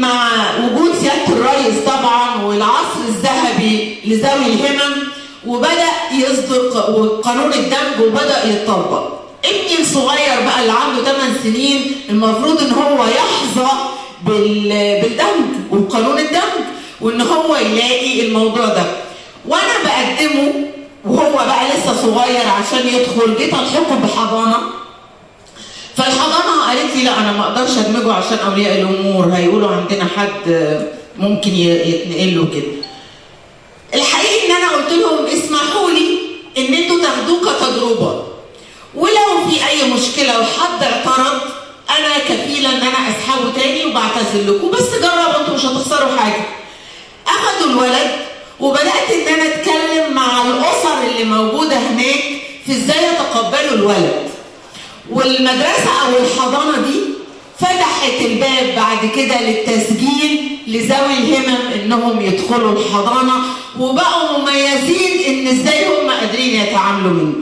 مع وجود سيادة الرئيس طبعا والعصر الذهبي لذوي الهمم، وبدأ يصدر قانون الدمج وبدأ يتطبق. ابني الصغير بقى اللي عنده 8 سنين المفروض ان هو يحظى بالدمج وبقانون الدمج، وان هو يلاقي الموضوع ده. وانا بقدمه وهو بقى لسه صغير عشان يدخل، جيت الحقه بحضانه. فالحضانه قالت لي لا انا ما اقدرش ادمجه عشان اولياء الامور هيقولوا عندنا حد ممكن يتنقل له كده. الحقيقة ان انا قلت لهم اسمحوا لي ان انتوا تاخدوه كتجربة، ولو في اي مشكلة وحد اعترض انا كفيله ان انا اسحبه تاني وبعتذر لكم، بس جربوا انتوا مش هتخسروا حاجة. اخدوا الولد وبدات ان انا اتكلم مع الاسر اللي موجودة هناك في ازاي يتقبلوا الولد. والمدرسة او الحضانة دي فتحت الباب بعد كده للتسجيل لذوي الهمم انهم يدخلوا الحضانة، وبقوا مميزين ان ازاي هم قادرين يتعاملوا منه.